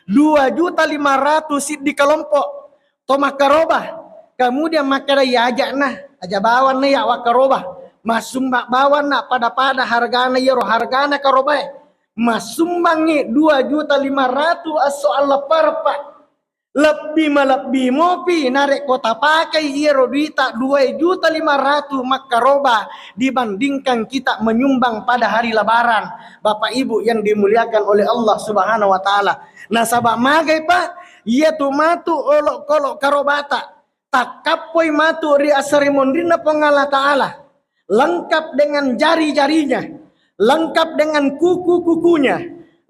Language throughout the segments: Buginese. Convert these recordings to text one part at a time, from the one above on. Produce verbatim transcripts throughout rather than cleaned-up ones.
Dua juta lima ratus siddi kelompok to makkaroba. Kemudian makkeda, "Iya aja'na, aja bawanna iya wakkaroba. Massumbang bawanna pada-pada hargana iyaro hargana karobae." Massumbangngi dua juta lima ratus esso alleppareppa. Lebbi malebbi mopi narekko tapakai iyaro duita dua juta lima ratus makkaroba dibandingkan kita menyumbang pada hari Lebaran, Bapak Ibu yang dimuliakan oleh Allah Subhanahu wa Ta'ala. Nasaba magai, Pak, iyatu matu olokolo karobata takkappoi matu ri asarimonrinna Puang Allah Ta'ala, lengkap dengan jari-jarinya, lengkap dengan kuku-kukunya,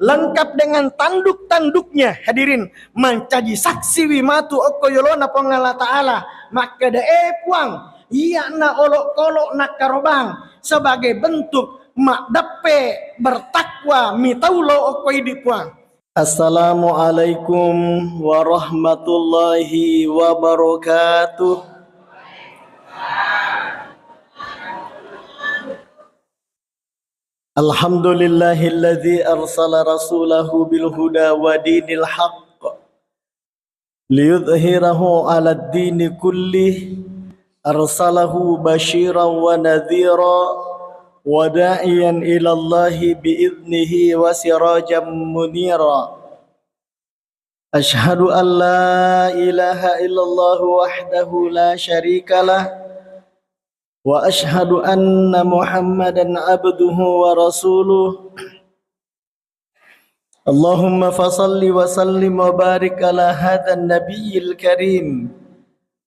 lengkap dengan tanduk-tanduknya. Hadirin, mancaji saksiwi matu okko yolona Puang Allah Ta'ala makkeda, "Eh Puang, iyana olokolo nakkarobang sebagai bentuk maddeppe bertakwa mitau lao okko idi Puang." Assalamualaikum warahmatullahi wabarakatuh. Alhamdulillahilladzi arsala rasulahu bil huda wa dinil haqq liyudhhirahu 'alad dini kullih, arsalahu basyiran wa nadhira wa da'iyan ilallahi bi idnihi wa sirajan munira. Asyhadu an la ilaha illallah wahdahu la syarikalah, wa asyhadu anna Muhammadan abduhu wa rasuluh. Allahumma fasalli wa sallim wa barik ala hadzan nabiyil karim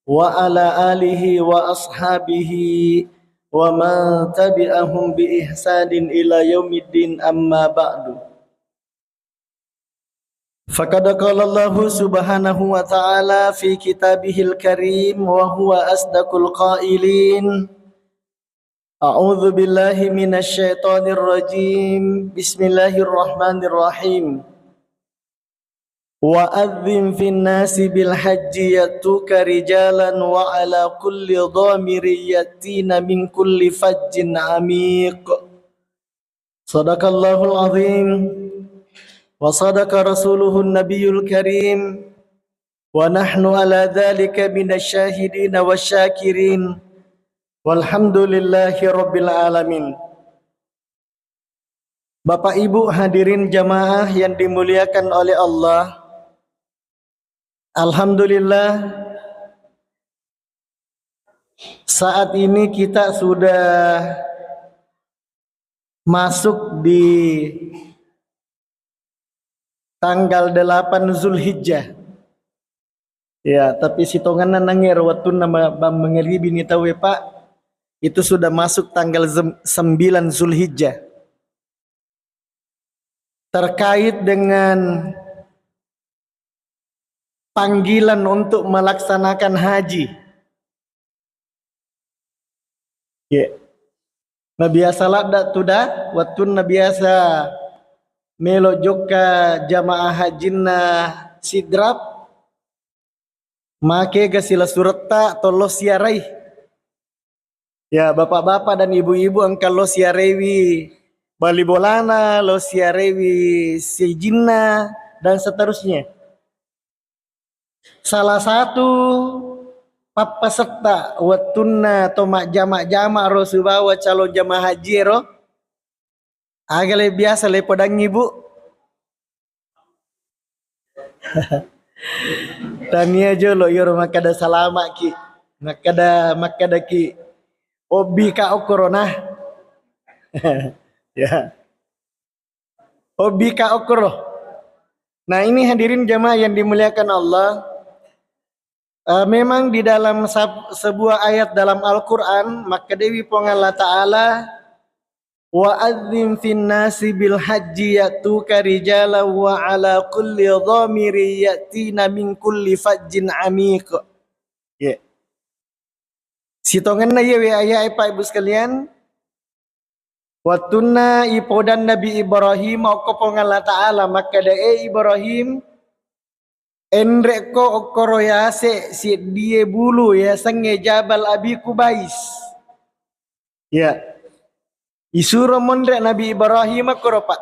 wa ala alihi wa ashabihi wa man tabi'ahum bi ihsanin ila yaumiddin, amma ba'du. Faqad qala Allahu subhanahu wa ta'ala fi kitabihil karim wa huwa asdaqul qailin. A'udzu billahi minasy syaithanir rajim. Bismillahirrahmanirrahim. Wa adzin fin nasi bil hajji ya'tuka rijalan wa ala kulli dhamirin ya'tina min kulli fajjin amiq. Sadaqallahul azim wa sadaqa rasuluhun nabiyul karim wa nahnu ala dzalika minasy syahidina wasy syakirin walhamdulillahi rabbil alamin. Bapak Ibu hadirin jamaah yang dimuliakan oleh Allah, alhamdulillah, saat ini kita sudah masuk di tanggal delapan Zulhijjah. Ya, tapi sitongenna nangero wettunna ma-, bang mangeribi ni tauwe, Pak. Itu sudah masuk tanggal zem-, sembilan Zulhijjah. Terkait dengan panggilan untuk melaksanakan haji. Ye. Nabiasa ladda tuda, wettunna biasa melo jokka jamaah hajinna Sidrap, makega sila suretta tollo siarai. Ya, bapak-bapak dan ibu-ibu engka lo siarewi bali bolana, lo siarewi sijinna, dan seterusnya. Salah satu pappasetta wettunna to majjama-jama ro sibawa calon jamaah haji ero, aga le biasa le podangi, Bu? Tania jolo iyaro makkada salama'ki. Makkada, makkadaki, "Obbi ka okkoro nah." Ya. Obbi ka okkoro. Nah, ini hadirin jamaah yang dimuliakan Allah. Eh, memang di dalam sab-, sebuah ayat dalam Al-Quran, makkedawi Puang Allah Ta'ala, "Wa adzin fin nasi bil hajji ya'tuka rijala wa ala kulli dhamirin ya'tina min kulli fajjin amiq." Ya. Sitongenna iyawe aya'e, Pak Ibu sekalian, wettunna ipodan Nabi Ibrahim okko Puang Allah Ta'ala, makkeda, "E Ibrahim, enrekko okkoro yase siddie bulu yasengnge Jabal Abi Kubais." Ya. Isuro monre Nabi Ibrahim okkoro, Pak.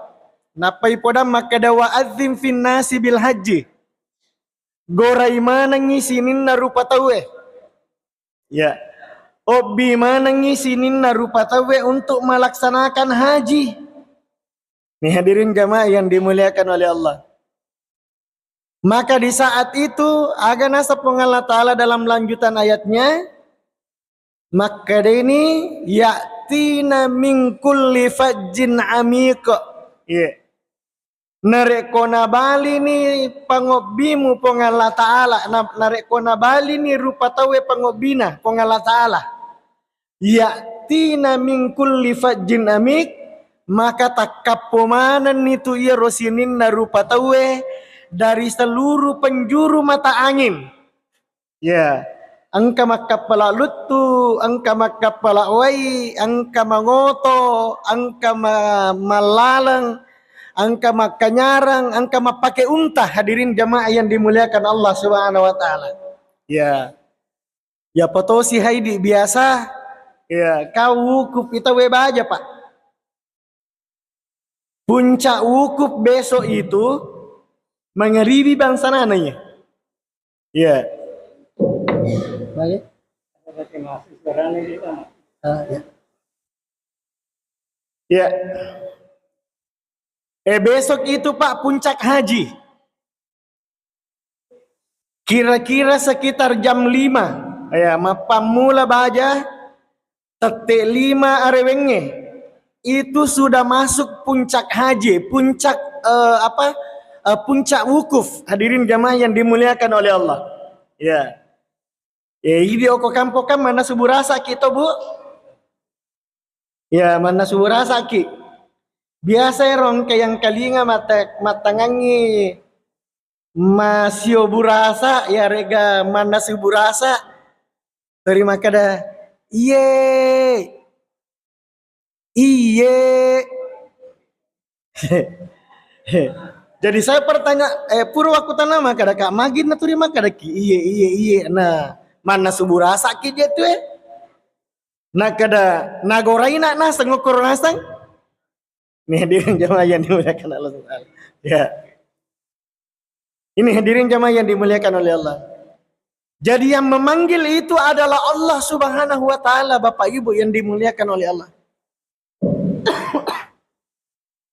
Nappai podang makkeda, "Wa adzim fin nasi bil hajji." Gorai manengngi sininna rupa tauwe. Ya. Obbi manengngi sininna rupa tauwe untuk melaksanakan haji. Nih, hadirin jamaah yang dimuliakan oleh Allah. Maka di saat itu, aga naseng Puang Allah Ta'ala dalam lanjutan ayatnya, makkedani, "Ya'tina min kulli fajjin amiq." Iya. Narekko nabalini pangobbimu Puang Allah Ta'ala, na-, narekko nabalini rupa tauwe pangobbina Puang Allah Ta'ala, "Ya'tina min kulli fajjin amiq," maka takkappo manenni tu iyaro sininna rupa tauwe dari seluruh penjuru mata angin. Ya, engka makkappala luttu, engka makkappala wai, engka mangoto, engka ma-, mallaleng, engka makkanyarang, engka mappake unta, hadirin jamaah yang dimuliakan Allah Subhanahu wa Ta'ala. Ya. Ya, potosi haidi biasa, ya, kau wukuf ita we baja, Pak. Puncak wukuf besok itu mangaribi bangsa nana, ya. Ya. Balik. Ah, ya. Ya. Eh, besok itu, Pak, puncak haji. Kira-kira sekitar jam lima, ya, mappammula baja, tette lima arewengnge, itu sudah masuk puncak haji, puncak, eh, apa, eh, puncak wukuf. Hadirin jamaah yang dimuliakan oleh Allah. Ya. Eh, idi oko kampo kan mana suburasa kita, Bu? Ya, mannasu burasaki. Biasa ero engka yang kalinga matta-, mattangangi masio burasa, ya rega mannasu burasa. Teri makkeda, "Iye, iye." Jadi saya pertanya, eh, pura wakku tana makkeda, "Kak, magi naturi makkeda ki, iye, iye, iye." Nah, mannasu burasaki je tu, eh. Nakkeda, "Nagoraina naseng, okkoro naseng?" Ini hadirin jamaah yang dimuliakan Allah Subhanahu wa Ta'ala. Ya. Ini hadirin jamaah yang dimuliakan oleh Allah. Jadi yang memanggil itu adalah Allah Subhanahu wa Ta'ala, Bapak Ibu yang dimuliakan oleh Allah.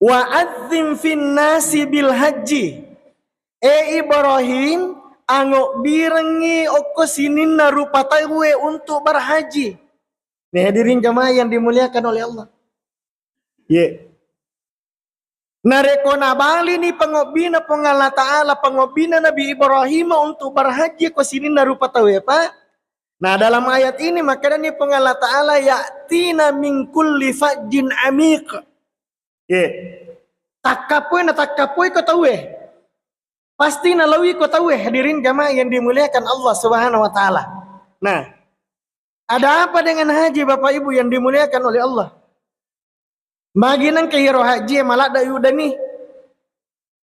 Wa adzim fin nasi bil haji. Eh Ibrahim, angobbirengngi okko sininna rupa tauwe untuk berhaji. Nih, hadirin jamaah yang dimuliakan oleh Allah. Ye. Narekko nabalini pangobbina Puang Allah Ta'ala, pangobbina Nabi Ibrahim untuk berhaji ko sininna rupa tauwe, Pak. Nah, dalam ayat ini makkedani Puang Allah Ta'ala, "Ya'tina min kulli fajjin amiq." Ye. Takkapoi na takkapoi ko tauwe. Pasti nalaui ko tauwe, hadirin jamaah yang dimuliakan Allah Subhanahu wa Ta'ala. Nah, ada apa dengan haji, Bapak Ibu yang dimuliakan oleh Allah? Magi nengka iyaro haji e maladda yudani.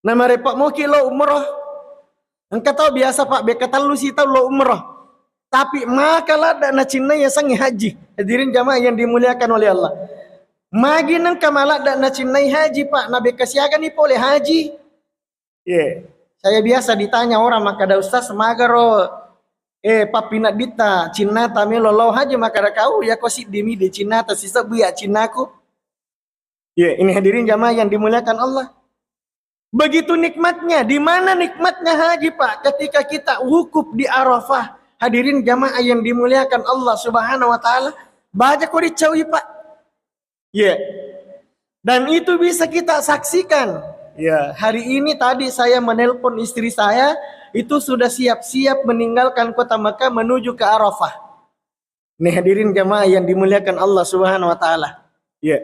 Namarepa moki lo umroh. Engka tau biasa, Pak, bekka tellu sitau lo umroh. Tapi maka ladda nacinnai yasengnge haji. Hadirin jamaah yang dimuliakan oleh Allah. Magi nengka maladda nacinnai haji, Pak, nabekka siagani pole haji. Ye. Saya biasa ditanya orang makkeda, "Ustaz, magaro, eh, pappinadditta cinnata melo lao haji?" Makkeda kau, "Yako siddimi di cinnata sisebbu ya cinnaku." Ye, ini hadirin jamaah yang dimuliakan Allah. Begitu nikmatnya. Di mana nikmatnya haji, Pak? Ketika kita wukuf di Arafah. Hadirin jamaah yang dimuliakan Allah Subhanahu wa Ta'ala, baja ko dicaui, Pak. Ya. Dan itu bisa kita saksikan. Ya, hari ini tadi saya menelpon istri saya, itu sudah siap-siap meninggalkan kota Mekah menuju ke Arafah. Nih, hadirin jamaah yang dimuliakan Allah Subhanahu wa Ta'ala. Ya.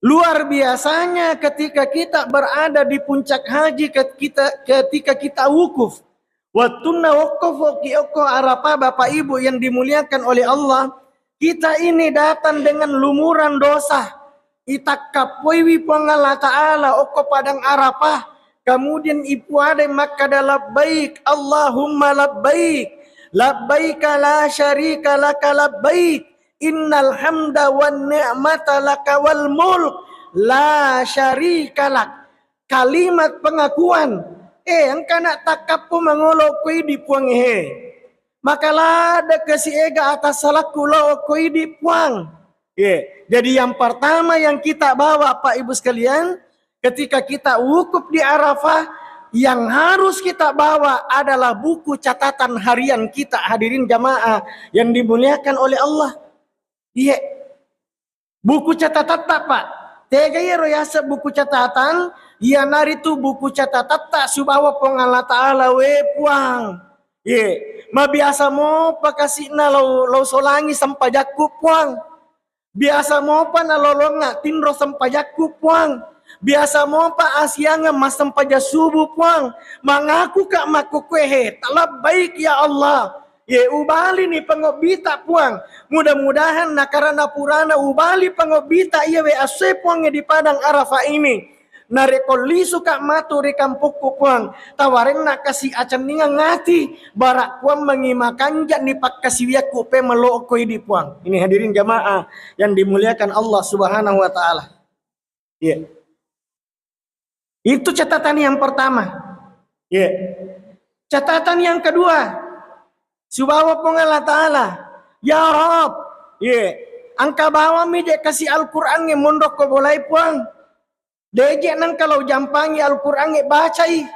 Luar biasanya ketika kita berada di puncak haji, ket-, kita, ketika kita wukuf. Wattunna wokkofoki okko Arafah, Bapak Ibu yang dimuliakan oleh Allah, kita ini datang dengan lumuran dosa. Itakkapoiwi Puang Allah Ta'ala okko padang Arafah, kemudian ipuadai makkada, "Labbaik Allahumma labbaik, labbaik la syarika laka labbaik, innal hamda wan ni'mata laka wal mulk, la syarika lak." kalimat pengakuan, eh, engkana takkappo mangolo ko idi Puang he. Maka ladde kasi ega atas salakku lo ko idi Puang. Ye, jadi yang pertama yang kita bawa, Pak Ibu sekalian, ketika kita wukuf di Arafah, yang harus kita bawa adalah buku catatan harian kita, hadirin jamaah yang dimuliakan oleh Allah. Iya. Buku catatatta, Pak. Tega iyaro yaseng buku catatan, iyanaritu buku catatatta sibawa Puang Allah Ta'ala, we Puang. Ye, mabiasa mopa kasi'na lao, lao solangi sempajakku, Puang. Biasa mopa nalolongnga tinro sempajakku, Puang. Biasa mopa asiangeng massempajang subuh, Puang. Mangakuka makkukkuehe, talabbaik ya Allah. Ye, ubalini pangobbita, Puang. Mudah-mudahan nakarana purana ubali pangobbita iyawe assoe, Puang, di padang Arafah ini. Narekko lisuka matu ri kampokku, Puang, tawarenna kasi acenningang ati, bara kuammengi makanja'ni pakkasiwiakku pemelo okko idi, Puang. Ini hadirin jamaah yang dimuliakan Allah Subhanahu wa Ta'ala. Iya. Itu catatan yang pertama. Iya. Catatan yang kedua, sibawa Puang Allah Ta'ala, ya Rabb, iya, engka bawammi je kasi Al-Quran monro ko bolai, Puang. Deje nengka lo jampangi Al-Quran bacai.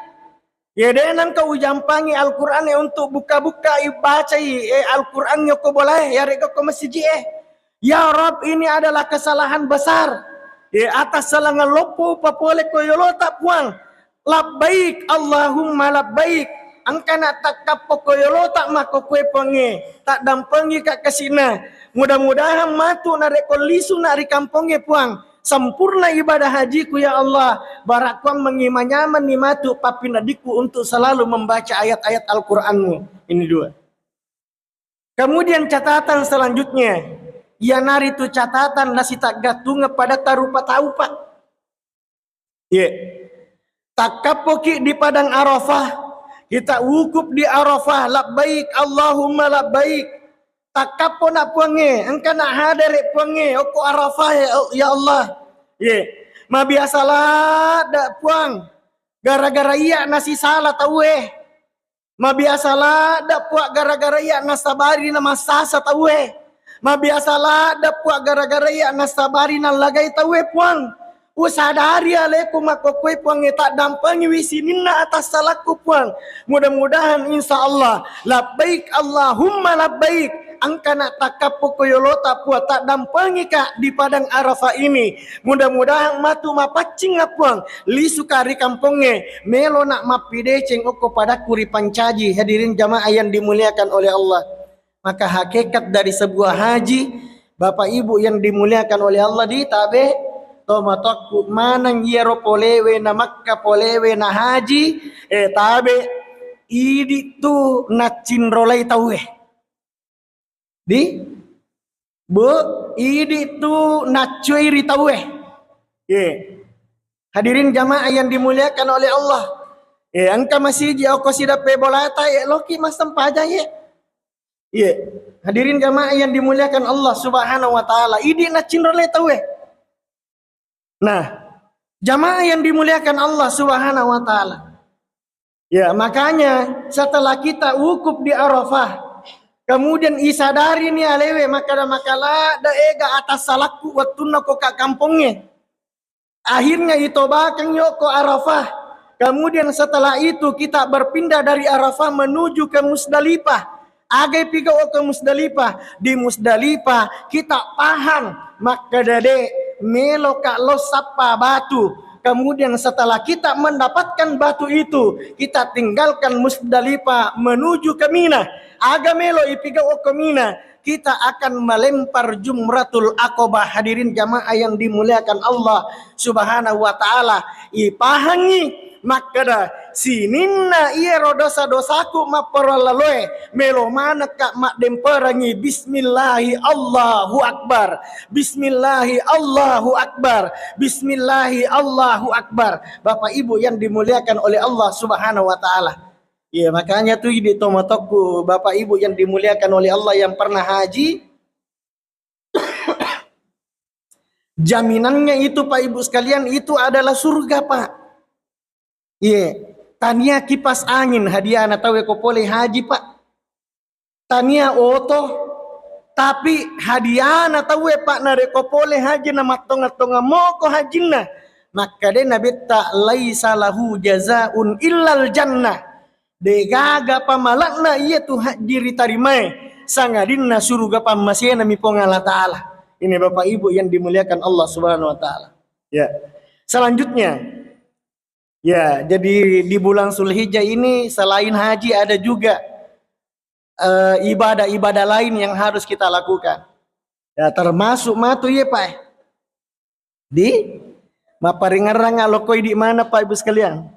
Ye de nengka ujampangi Al-Quran untuk buka-buka ibacai, eh, Al-Quran ko bolae, yarega ko masiji, eh. Ya Rabb, ini adalah kesalahan besar. Ye atas salangan loppo papole ko yolota, Puang. Labbaik Allahumma labbaik. Engkana takkappo ko yolota makkokkoe, Puangnge. Taddampengika kasina. Mudah-mudahan matu narekko lisuna ri kampongnge, Puang. Sempurna ibadah hajiku, ya Allah. Barakkuammengi manyamanni matu pappinadikku untuk selalu membaca ayat-ayat Al-Quranmu. Ini dua. Kemudian catatan selanjutnya, iyanaritu catatan nasitaggattunge pada tarupa taupa. Ye. Takkappoki di padang Arafah, kita wukuf di Arafah, labbaik Allahumma labbaik. Takkappo na Puangnge, engka na hadere Puangnge, okko Arafah, ya, ya Allah. Ye. Mabiasa ladda, Puang, gara-gara iya nasisala tauwe. Mabiasa ladda, Puang, gara-gara iya nasabari na massasa tauwe. Mabiasa ladda, Puang, gara-gara iya nasabari nallagai tauwe, Puang. Usadari aleku makkokkoe, Puang, e, taddampengiwi sininna atas salakku, Puang. Mudah-mudahan, insya Allah, labbaik Allahumma labbaik. Engkana takkappo ko yolota, Puang, taddampengika di padang Arafah ini. Mudah-mudahan matu mapaccing, Puang, lisuka ri kampongnge, melona mappideceng okko padakku ripancaji. Hadirin jamaah yang dimuliakan oleh Allah. Maka hakikat dari sebuah haji, Bapak Ibu yang dimuliakan oleh Allah, di tabe, tomatokku maneng iyaro polewe na Makka, polewe na haji, eh, tabe, idi tu naccinrolai tauwe. Di? Bu, idi tu naccui ri tauwe. Ye. Hadirin jamaah yang dimuliakan oleh Allah. Ye, engka masiji okko sidappe bolata, ye, loki massempajang, ye. Ye. Hadirin jamaah yang dimuliakan Allah Subhanahu wa Ta'ala. Idi naccinrolai tauwe. Nah, jamaah yang dimuliakan Allah Subhanahu wa Ta'ala. Ya, makanya setelah kita wukuf di Arafah, kemudian isadari ni alewe, maka da makala da ega atas salakku wattunna ko ka kampongnge. Akhirnya itobakeng yoko Arafah. Kemudian setelah itu kita berpindah dari Arafah menuju ke Musdalifah. Agai pigau ke Musdalifah. Di Musdalifah kita pahang makkeda de melo ka lo sappa batu. Kemudian setelah kita mendapatkan batu itu, kita tinggalkan Musdalifah menuju ke Mina. Aga melo ipigau ke Mina, kita akan melempar Jumratul Aqabah. Hadirin jamaah yang dimuliakan Allah Subhanahu wa Ta'ala, ipahangi makkeda, sininna iyaro dosa-dosaku mapparallaloe, melo manekka maddemperangi bismillahi Allahu Akbar, bismillahi Allahu Akbar, bismillahi Allahu Akbar. Bapak Ibu yang dimuliakan oleh Allah Subhanahu wa Ta'ala. Iya, makanya tu idi tomatokku, Bapak Ibu yang dimuliakan oleh Allah yang pernah haji, jaminannya itu, Pak Ibu sekalian, itu adalah surga, Pak. Iye, tania kipas angin hadiana tauwe ko pole haji, Pak. Tania oto, tapi hadiana tauwe, Pak, narekko pole haji na mattonga-tonga moko hajinna. Makkade Nabitta, "Laisa lahu jazaun illal jannah." Degaga pamalakna iya tu haji ritarimae, sangadinna suruga pammasena mi Puang Allah Ta'ala. Ini Bapak Ibu yang dimuliakan Allah Subhanahu wa Ta'ala. Ya. Selanjutnya, ya, jadi di bulan Zulhijjah ini selain haji ada juga, eh, ibadah-ibadah lain yang harus kita lakukan. Ya, termasuk matu, iya, Pak, eh. Di mapparingerrang lokoi di mana, Pak Ibu sekalian.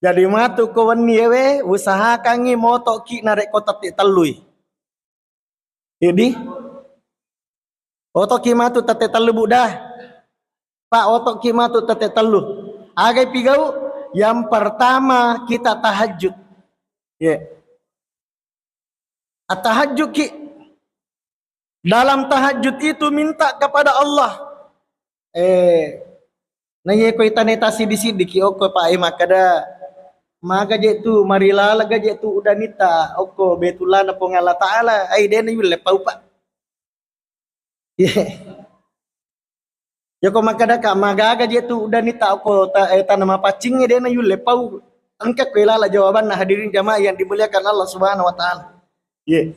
Jadi matu ko wenni ewe, usahakangi motoki narekko tette tellui. Jadi, otoki matu tette tellu, Bu, dah. Pak, otoki matu tette tellu. Agai pigau? Yang pertama, kita tahajud. Ya. Tahajud ki. Dalam tahajud itu minta kepada Allah. Eh, na iye ko itane tassiddi-siddi ki okko, Pak, eh, makkada, maga je tu, marilala ga je tu udanitta okko Baitullah na Puang Allah Ta'ala, ai dena yulle pau, Pak. Iya. Yako makkadaka, magaga je tu udanitta okko ta-, eh, tana mapaccingnge, dena yulle pau. Engka ko ilala jawabanna, hadirin jamaah yang dimuliakan Allah Subhanahu wa Ta'ala. Iya.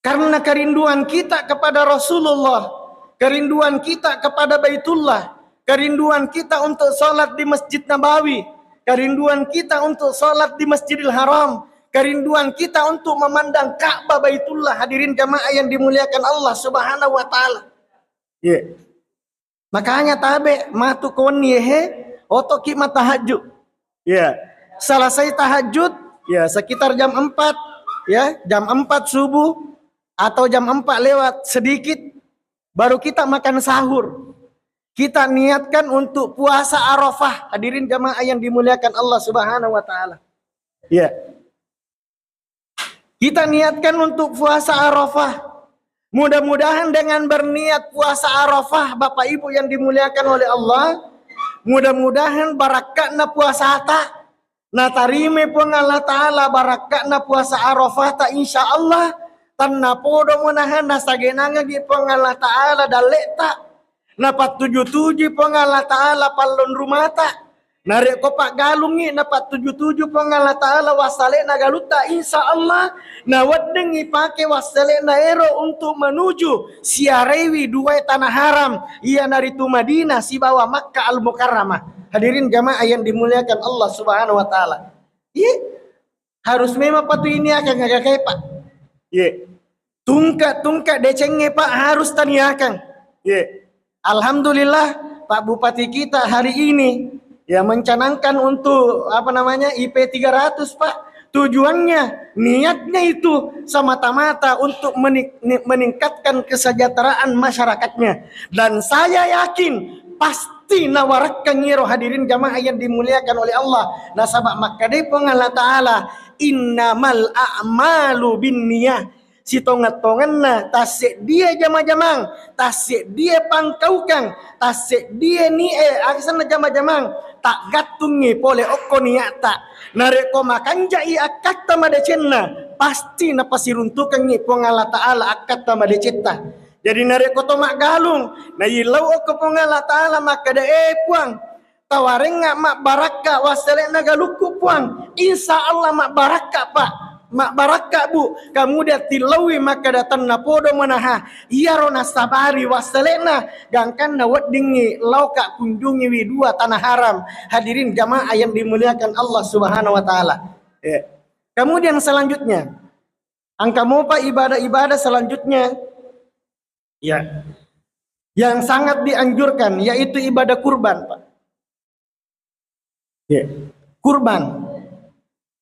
Karena kerinduan kita kepada Rasulullah, kerinduan kita kepada Baitullah, kerinduan kita untuk sholat di Masjid Nabawi, kerinduan kita untuk sholat di Masjidil Haram, kerinduan kita untuk memandang Ka'bah Baitullah, hadirin jamaah yang dimuliakan Allah Subhanahu wa Ta'ala. Iya. Makanya tabe matu ko wenni ehe, otoki mattahajud. Ya. Selesai tahajud, ya, sekitar jam empat, ya, jam empat subuh atau jam empat lewat sedikit, baru kita makan sahur. Kita niatkan untuk puasa Arafah, hadirin jamaah yang dimuliakan Allah Subhanahu wa Ta'ala. Ya. Kita niatkan untuk puasa Arafah. Mudah-mudahan dengan berniat puasa Arafah, Bapak Ibu yang dimuliakan oleh Allah, mudah-mudahan barakka'na puasata, natarima Puang Allah Ta'ala barakka'na puasa Arafah ta, insya Allah, tanna podo munahan nasagenangengi Puang Allah Ta'ala dalle'ta. Napattuju-tuju Puang Allah Ta'ala pallonrumata. Narekko paggalungngi, napattuju-tuju Puang Allah Ta'ala wassale'na galutta, insya Allah naweddingngi pake wassale'na ero untuk menuju siaraiwi duae tanah haram, iyanaritu Madinah sibawa Makkah Al-Mukarramah. Hadirin jamaah yang dimuliakan Allah Subhanahu wa Ta'ala. Iya. Harus memang patu ini akan ngagakai, Pak. Iya. Tungka-tungka decengnge, Pak, harus taniakan. Iya. Alhamdulillah, Pak Bupati kita hari ini ya mencanangkan untuk, apa namanya, I P tiga ratus, Pak. Tujuannya, niatnya itu semata-mata untuk menik-, ni-, meningkatkan kesejahteraan masyarakatnya. Dan saya yakin pasti nawarakkangngi ro, hadirin jamaah yang dimuliakan oleh Allah. Nasaba makkadai Puang Allah Ta'ala, "Innamal a'malu binniyah." Sitongeng-tongenna tasseddie jama-jamang, tasseddie pangkaukang, tasseddie ni-, eh, aga senna jama-jamang, taggattungngi pole okko niatta. Narekko makanjai akkatta madecenna, pasti napasiruntukengngi Puang Allah Ta'ala akkatta madecetta. Jadi narekko to maggalung, naillau okko Puang Allah Ta'ala makkeda, "Eh, Puang, tawarengnga mabbarakka wassele'na galukku, Puang." Insya Allah mabbarakka, Pak. Mabbarakka, Bu. Kemudian tillaui makkeda, "Tennapodo menaha iyaro nasabari wassele'na, gangkanna weddingngi laoka kunjungiwi dua tanah haram." Hadirin jamaah yang dimuliakan Allah Subhanahu wa Ta'ala. Ya. Kemudian selanjutnya, engka mopa ibadah-ibadah selanjutnya, ya, yang sangat dianjurkan, yaitu ibadah kurban, Pak. Ya. Kurban.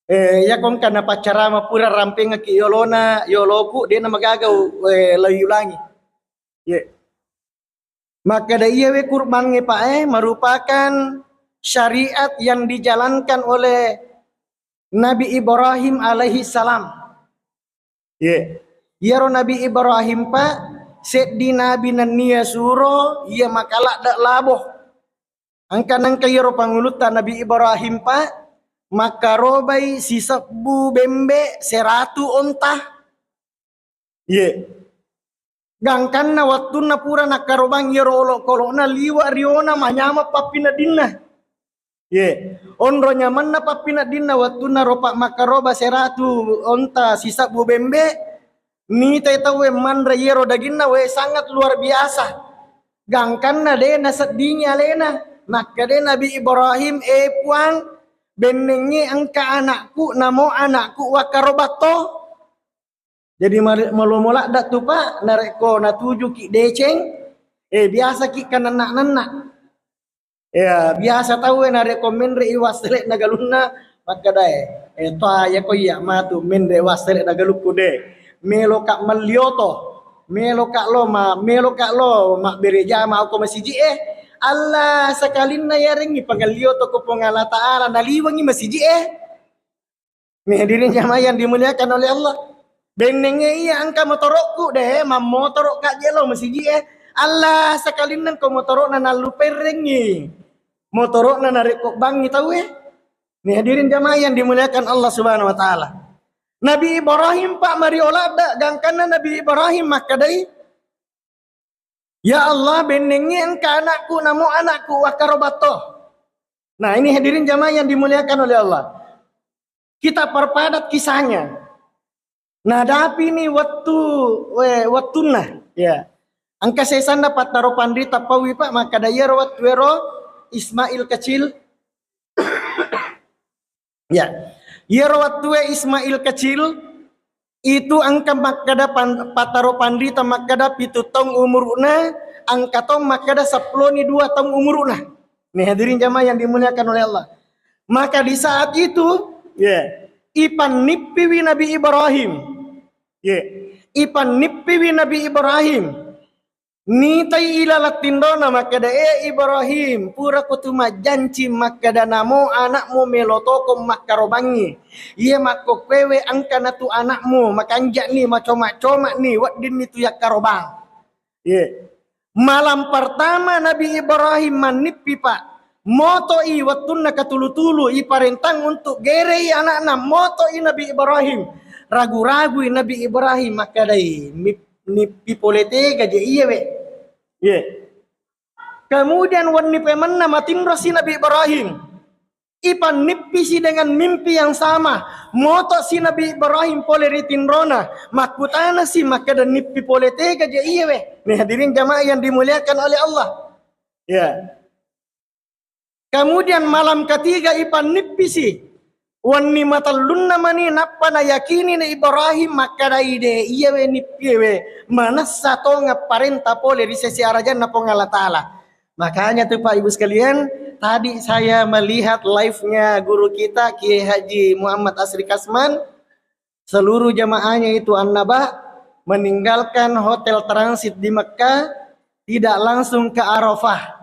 Eh, ya, kongka napaccarama pura rampengaki yolona, yoloku, dena magaga, eh, layulangi. Ya. Makkeda iyawe kurbangnge, Pak, eh, merupakan syariat yang dijalankan oleh Nabi Ibrahim alaihi salam. Ye. Iyaro Nabi Ibrahim, Pak, seddi nabi nennia suro iya makaladde labo. Engka nengka iyaro pangulutta Nabi Ibrahim, Pak, makkarobai sisebbu bembe, seratu onta. Iye. Gangkanna wettunna pura nakkarobang iyaro olokkolokna, liwa riona manyameng pappineddinna. Iye. Onro nyamenna pappineddinna wettunna ropa makkaroba seratu onta sisebbu bembe, nitai tauwe manre iyaro daginna, we, sangat luar biasa. Gangkanna de naseddingi alena, makkeda Nabi Ibrahim, "E Puang, bennengnge engka anakku, namo anakku wakkarobatto." Jadi mari-, malomo ladda tu, Pak, narekko natujuki deceng, eh, biasaki kananna-nanna. Ya, biasa tauwe narekko menre i wassele'na galunna, makkedae, eh, toa yako iya matu menre wassele'na galukku de. Meloka mallioto, meloka lo ma-, meloka lo mabbere jama okko masiji e. Allah sakalinna yarengngi pangallioto ko Puang Allah Ta'ala, naliwengngi masiji e. Nih, hadirin jamaah yang dimuliakan oleh Allah. Bennengnge iya engka motorokku de, mammotoro ka je lo masiji e. Allah sakalinna ko motorokna nalluperrengngi. Motorokna narekko bangngi tauwe. Nih, hadirin jamaah yang dimuliakan Allah Subhanahu wa Ta'ala. Nabi Ibrahim, Pak, mario ladda, gangkanna Nabi Ibrahim makkedai, "Ya Allah, bennengngi engka anakku, namo anakku wakkarobatto." Nah, ini hadirin jamaah yang dimuliakan oleh Allah. Kita perpadat kisahnya. Nadapi ni wettu, we-, wettunna, ya. Engka sesanna pattaro panrita pauwi, Pak, makkeda iyaro wettu ero Ismail kecil. Ya. Iyaro wettue Ismail kecil, itu engka makkeda pan-, pattaro panrita makkeda pitu taung umuru'na, engka to makkeda seppuloni dua taung umuru'na. Nih, hadirin jamaah yang dimuliakan oleh Allah. Maka di saat itu, ya, ipannippiwi Nabi Ibrahim. Ya, ipannippiwi Nabi Ibrahim. Nitai ilaleng tinrona makkeda, "E Ibrahim, purako tu majjanci makkeda namo anakmu melo toko makkarobangngi. Iye makkokkoewe engkana tu anakmu, makanja'ni, macoma-coma'ni, weddinni tu yakkarobang." Iye. Malam pertama Nabi Ibrahim mannippi, Pak. Motoi wettunna katulu-tulu, iparentang untuk gerei anakna, motoi Nabi Ibrahim. Ragu-ragui Nabi Ibrahim makkedai, "Mip-, nippi pole tega je iye we." Ye. Kemudian wenni pemenna matinrosi Nabi Ibrahim. Ipannippisi dengan mimpi yang sama. Motosi Nabi Ibrahim pole ri tinrona. Makkutanasi makkeda, "Nippi pole tega je iye we?" Nih, hadirin jamaah yang dimuliakan oleh Allah. Ya. Kemudian malam ketiga ipannippisi. Wenni matellunna mani nappa nayakini na Ibrahim makkadai, "De, iye we nippie we. Manessa tonga parenta pole ri sesi arajanna Puang Allah Ta'ala." Makanya tuh Pak Ibu sekalian, tadi saya melihat live-nya guru kita Kiai Haji Muhammad Asri Kasman, seluruh jamaahnya itu Annaba meninggalkan hotel transit di Mekah, tidak langsung ke Arafah.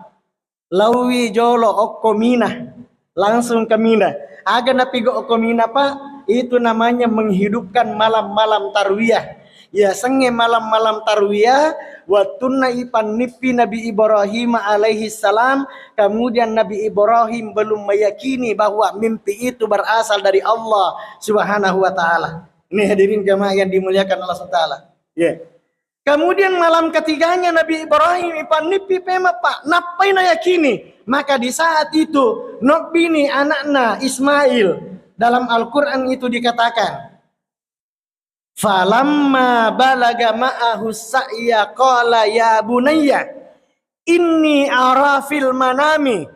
Lauwi jolo okko Mina, langsung ke Mina. Aga napigau okko Mina, Pak? Itu namanya menghidupkan malam-malam tarwiyah. Yasengnge malam-malam tarwiyah, wettunna ipannippi Nabi Ibrahim alaihi salam, kemudian Nabi Ibrahim belum meyakini bahwa mimpi itu berasal dari Allah Subhanahu wa Ta'ala. Ini hadirin jamaah yang dimuliakan Allah Subhanahu wa Ta'ala. Ya. Kemudian malam ketiganya Nabi Ibrahim ipannippi pema, Pak, nappai nayakini. Maka di saat itu, nobbini anakna Ismail. Dalam Al-Quran itu dikatakan, "Falamma balaga ma'ahu sa'ya qala ya bunayya inni ara fil manami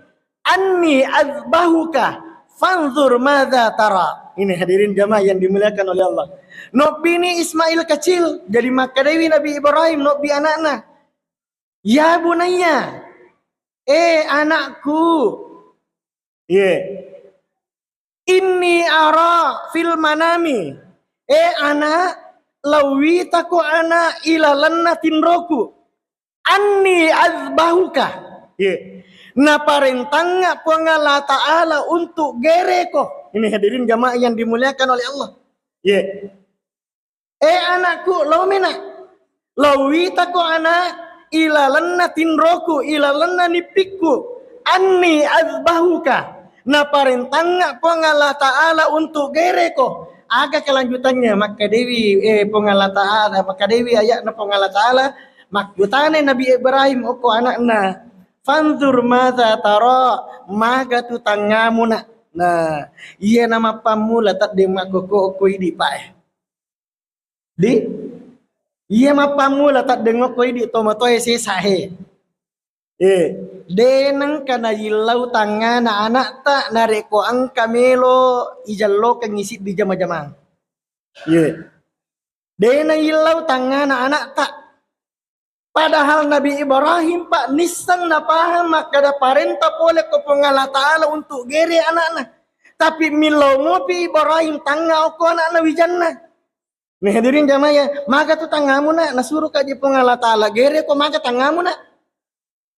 anni azbahuka fanzur madza tara." Ini hadirin jamaah yang dimuliakan oleh Allah. Nobbini Ismail kecil, jadi makkedai Nabi Ibrahim, nobbi anakna, "Ya bunayya, eh anakku." Ye. "Inni ara fil manami." Eh anak, lauwitako anak ilalenna tinroku. "Anni azbahuka." Ye. Naparentangnga Puang Allah Ta'ala untuk gereko. Ini hadirin jamaah yang dimuliakan oleh Allah. Ye. "Eh anakku, lo mena. Lauwitako anak ilalenna tinroku, ilalenna nippikku. "Anni azbahuka," naparentangnga Puang Allah Ta'ala untuk gereko. Aga kelanjutannya? Makkadewi, eh, Puang Allah Ta'ala, makkadewi ayatna Puang Allah Ta'ala, makkutana Nabi Ibrahim okko anakna, "Fanzur madza tara," maga tu tangngamuna. Nah, iya namappammula taddeng makkokko okko idi, Pak, eh. Di? Iya mappammula taddeng okko idi tomatoe sesa he. Eh, de nengka nayillau tangngana anakta narekko engka melo ijallokengngi siddi jama-jamang. Iya. De nayillau tangngana anakta. Padahal Nabi Ibrahim, Pak, nisseng napahang makkeda parenta pole ko Puang Allah Ta'ala untuk gere anakna. Tapi millau mopi Ibrahim tangnga okko anakna wijanna. Nih, hadirin jamaah ya, maga tu tangngamuna, nasuro kaji Puang Allah Ta'ala gere ko maga tangngamuna.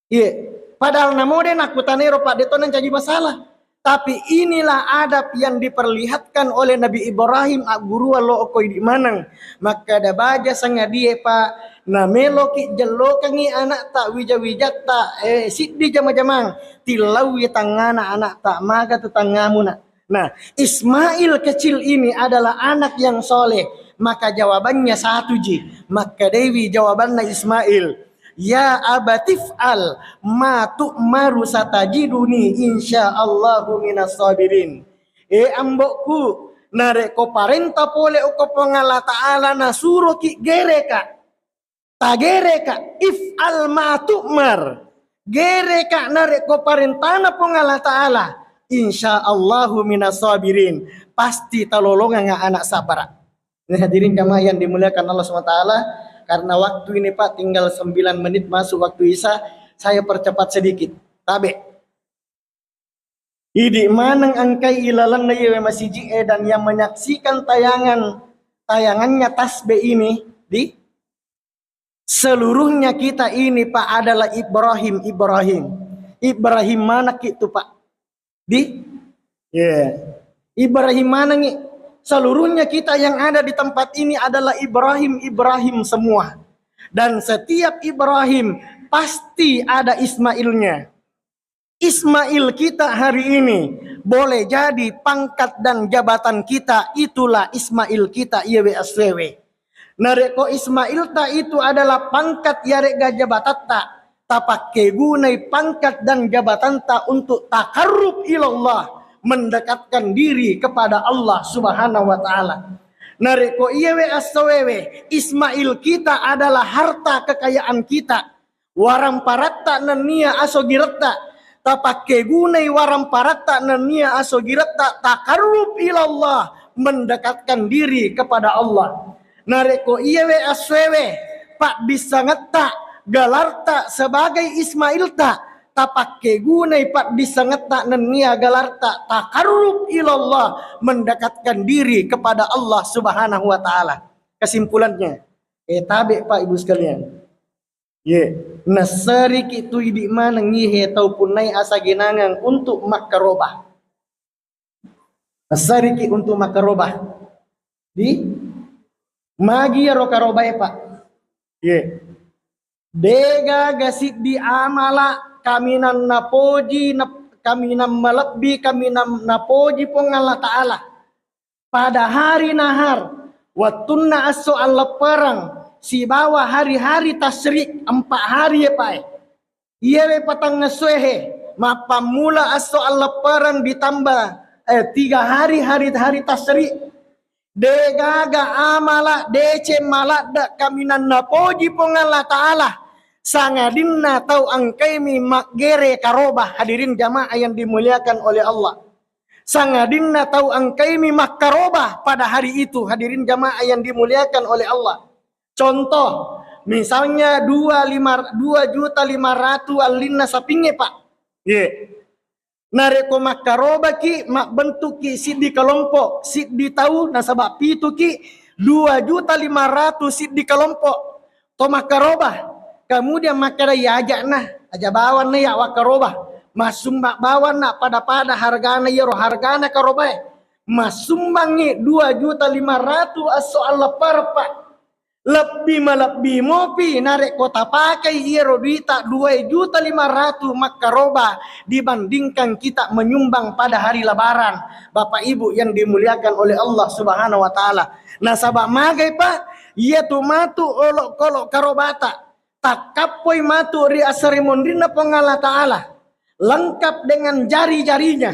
Iya, padahal namode nakkutanero, Pak, de to nancaji masalah. Tapi inilah adab yang diperlihatkan oleh Nabi Ibrahim, agguruang lo okko idi maneng. Makkeda baja sangadie, Pak, nameloki jellokengngi anakta wija-wijatta, eh, siddi jama-jamang, tillaui tangngana anakta, maga tu tangngamuna. Nah, Ismail kecil ini adalah anak yang soleh. Maka jawabannya satu ji. Makkadewi jawabanna Ismail, "Ya abatif'al ma tu'maru satajiduni insyaallahu minas sabirin." Eh, ambokku, narekko parenta pole okko Puang Allah Ta'ala nasuroki gereka, tagereka, if'al ma tu'mar. Gereka narekko parentana Puang Allah Ta'ala, insyaallahu minas sabirin. Pasti talolonganga anak sabara. Nah, hadirin jamaah yang dimuliakan Allah subhanahu wa taala, karena waktu ini, Pak, tinggal sembilan menit masuk waktu Isya, saya percepat sedikit. Tabe. Idi maneng engkai ilalenna iyewe masiji'e dan yang menyaksikan tayangan, tayangannya tasbih ini, di seluruhnya kita ini, Pak, adalah Ibrahim, Ibrahim. Ibrahim manakki tu, Pak? Di? Iya. Ibrahim manengngi. Seluruhnya kita yang ada di tempat ini adalah Ibrahim, Ibrahim semua. Dan setiap Ibrahim pasti ada Ismailnya. Ismail kita hari ini boleh jadi pangkat dan jabatan kita, itulah Ismail kita, iyewe aswewe. Narekko Ismailta itu adalah pangkat iyare'ga jabatatta, tapakkegunai pangkat dan jabatanta untuk takarrub ilallah, mendekatkan diri kepada Allah Subhanahu wa Ta'ala. Narekko iyewe assowewe, Ismail kita adalah harta kekayaan kita, waramparatta nennia asogiretta, tapakkegunai waramparatta nennia asogiretta takarrub ilallah, mendekatkan diri kepada Allah. Narekko iyewe assoewe paddissengetta, galarta sebagai Ismailta, tapakkegunai paddissengetta nennia galarta takarrub ilallah, mendekatkan diri kepada Allah Subhanahu wa Ta'ala. Kesimpulannya, eh, tabe, Pak, Ibu sekalian. Ye, nasseriki tu idi maneng ihe tau punnai asagenangang untuk makkaroba. Nasseriki untuk makkaroba. Di magi iyaro karobae, Pak? Ye. Degaga siddi amala kaminang napoji, nap-, kaminang malebbi, kaminang napoji Puang Allah Ta'ala. Pada hari nahar, wettunna esso alleppereng, sibawa hari-hari tasyrik, empat hari, ya, Pak, eh. Iyawe patangngessoe he, mappammula esso alleppereng ditambah, eh, tiga hari, hari, hari tasyrik. Degaga amala deceng maladde kaminang napoji Puang Allah Ta'ala, sangadinna tau engkaimi maggere karoba, hadirin jamaah yang dimuliakan oleh Allah. Sangadinna tau engkaimi makkaroba pada hari itu, hadirin jamaah yang dimuliakan oleh Allah. Contoh, misalnya dua lima, dua juta lima ratus allinna sapingnge, Pak. Ye. Narekko makkarobaki, mabbentukki siddi kelompok, siddi tau, nasaba pituki, dua juta lima ratus siddi kelompok. To makkaroba, kemudian makkeda, "Iya aja'na, aja bawanna iya wakkaroba." Massumbang bawanna pada-pada hargana iyaro hargana karobae. Massumbangngi dua juta lima ratus esso alleppereng, Pak. Lebbi malebbi mopi narekko tapakai iyaro duita dua juta lima ratus makkaroba dibandingkan kita menyumbang pada hari Lebaran, Bapak Ibu yang dimuliakan oleh Allah Subhanahu wa Ta'ala. Nasaba magai, Pak, iyatu matu olokolo karobata takkappoi matu ri asari monrinna Puang Allah Ta'ala, lengkap dengan jari-jarinya,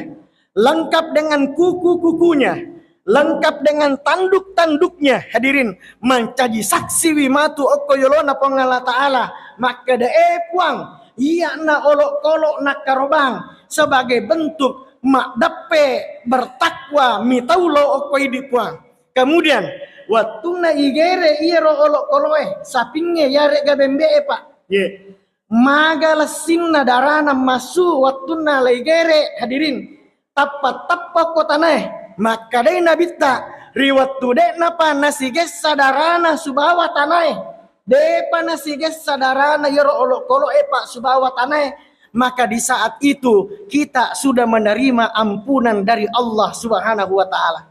lengkap dengan kuku-kukunya, lengkap dengan tanduk-tanduknya. Hadirin, mancaji saksiwi matu okko yolona Puang Allah Ta'ala, makkeda, "Eh Puang, iyana olokolo nakkarobang sebagai bentuk maddeppe bertakwa mitau lao okko idi Puang." Kemudian, wettunna igere iyaro olokoloe, sapingnge yarega bembe'e, Pak. Ye. Maga lessinna darana massu wettunna laigere, hadirin. Tappa-tappa ko tanae. Makkadai Nabitta, ri wettu de'napa nasigessa darana subawa tanae. De'pa nasigessa darana iyaro olokoloe, Pak, subawa tanae. Maka di saat itu kita sudah menerima ampunan dari Allah Subhanahu wa Ta'ala.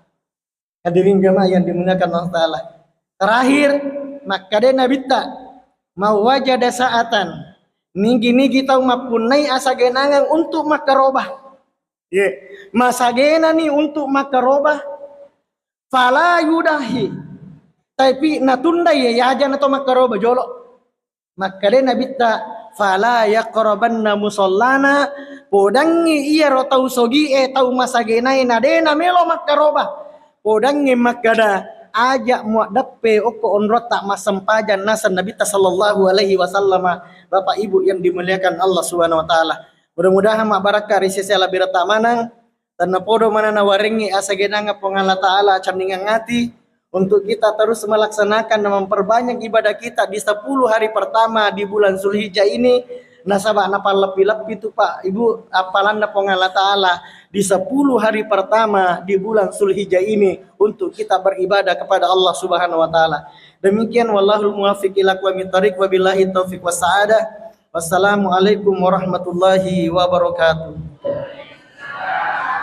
Hadirin jamaah yang dimuliakan Allah Ta'ala. Terakhir, makkadai Nabitta, "Mawajada sa'atan." Nigi-nigi tau mappunnai asagenangang untuk makkaroba. Ye, masagenani untuk makkaroba. Fala yudahi. Tapi natundai ya, yaja na to makkaroba jolo. Makkadai Nabitta, "Fala yaqrabanna musallana," podangngi iyaro tau sogie, tau masagenae na de namelo makkaroba. Podangngi makkada, "Aja muaddeppe okko onrotta massempajang," naseng Nabitta sallallahu alaihi wasallama. Bapak Ibu yang dimuliakan Allah Subhanahu wa Ta'ala. Mudah-mudahan mabbarakka ri sese alabbirata maneng. Tennapodo maneng nawarengngi asagenangnga Puang Allah Ta'ala acanningang ati untuk kita terus melaksanakan dan memperbanyak ibadah kita di sepuluh hari pertama di bulan Zulhijjah ini. Nasaba napalleppi-leppi tu, Pak, Ibu, appalanna Puang Allah Ta'ala di sepuluh hari pertama di bulan Zulhijjah ini untuk kita beribadah kepada Allah Subhanahu wa Ta'ala. Demikian, wallahul muwaffiq ila aqwamit thariq, wabillahi taufiq wassa'adah. Wassalamualaikum warahmatullahi wabarakatuh.